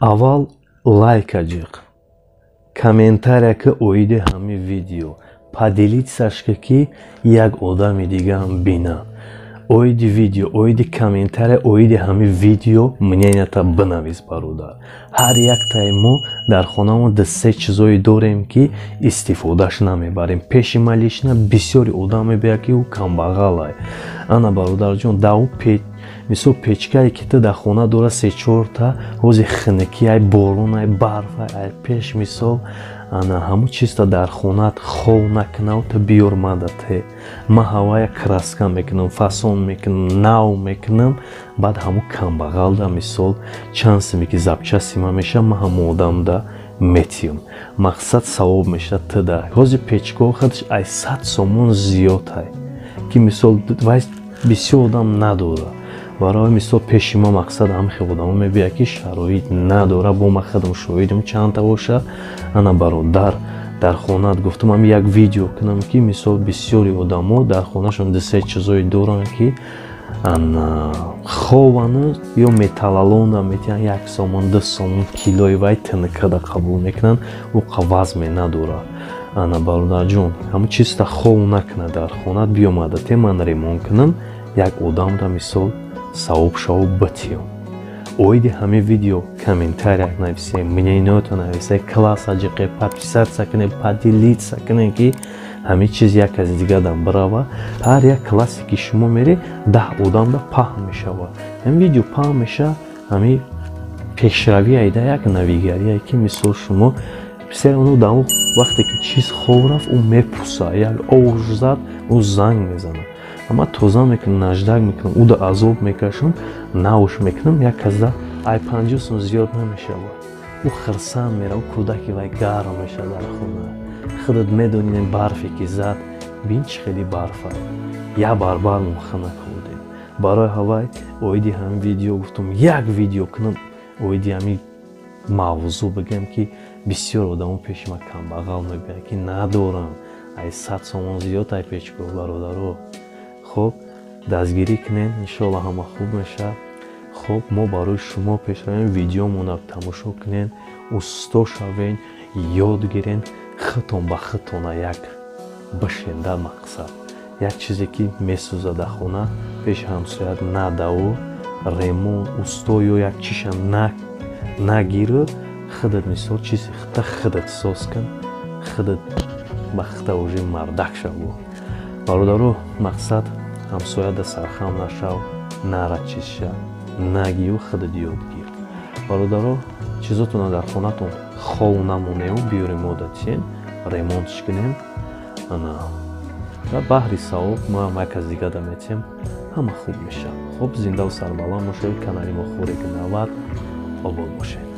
Аввал лайка ҷиқ, комментария ки оиди ҳамин видео, поделиться ш ки як одами дигаам бина. Оиди видео, оиди комментария, оиди ҳамин видео мнения та бинавис, бародар. Ҳар яктаи мо дар хонамон ду-се чизое дорем, ки истифодаш намебарем. Пеши ма лично бисёри одам мебиёяд, ки ӯ камбағалай. Ана, бародарҷон, да ӯ мисол печкае, ки ту дар хона дора се-чорта, ҳози хинакиай, боронай, барфай, ай пеш мисол ана ҳамун чизта дар хонаат хов накунав, ту биёр мада те, ма ҳавая краска мекунам, фасон мекунам, нав мекунам. Баъд ҳамун камбағалда мисол чанд симе ки запчасти ма меша, ма ҳамун одамда метиём. Мақсад савоб мешавад туда. Ҳози печкаҳо худаш ай 100 сомон зиёдтай, ки мисол вай бисёр одам надорад. Барои мисол пеши ма мақсад ҳам хел одамо мебиёяд, ки шароит надора. Бо ма худам шоҳидам, чандта боша. Ана, бародар, дар хонаат гуфтам ам як видео кунам, ки мисол бисёри одамо дар хонашон ду-се чизое доранд, ки ана ховану ё металлолом метиҳанд, 1 сомон, 2 сомон килои вай тинкада қабул мекунанд, ӯ вазме надорад. Ана, бародарҷон, ҳамун чизта хов накунад дар хонаат, биёмада те, ман ремонт кунам, як одамда мисол савоб шавоб битиём. Оиди ҳамин видео комментария нависем, мнение ото нависем, класса ҷиқе, подписаться кунем, поделиться кунем, ки ҳамин чиз як аз дигадан бирава. Ҳар як классе ки шумо мере, 10 одамда паҳн мешавад ҳамин видео, паҳн мешавад. Ҳамин пешравӣ айда як навигарие, ки мисол шумо бисёр дар вақте ки чиз хов рафт, ӯ мепурса, як ош зад, ӯ занг мезанад. Ама тоза мекунам, наждак мекунам, уда азоб мекашам, навш мекунам, як казда ай 50 сум зиёд намешавад. Ӯ хирсанд мера, ӯ кӯдаки вай гарм мешавад дар хона. Худат медонӣ, барфе ки зад, бин чӣ хели барфа, як барбар мо хунак хӯрдем. Барои ҳавай оиди ҳамин видео гуфтам як видео кунам, оиди ҳамин мавзӯъ бигӯям, ки бисёр одамо пеши ман камбағал мебиёянд, ки надорам ай 100 сомон зиёд ай печкоҳ. Бародаро, хуб, дастгирӣ кунед, иншоалло ҳама хуб мешавад. Хуб, мо барои шумо пешравем, видеомона тамошо кунед, усто шавен, ёд гирен, худтон ба худтона як бишен. Дар мақсад як чизе ки месӯзад дар хона, пеши ҳамсоят надаву ремонт усто ё як чиша нагиру, худат мисол чизи худта худат соз кун, худат ба худта уже мардак шаву. Бародаро, мақсад ҳамсояда сархам нашав, нара чизша нагию, худат ёд гир. Бародаро, чизотона дар хонатон хов намонеу, биёрем, одатиен ремонтш кунем. Ана ва баҳри савоб мо ҳам як аз дигада метиҳем, ҳама хуб мешавад. Хуб, зиндаву сарбаланд бошед. Канали мо Хӯреки 90 обод бошед.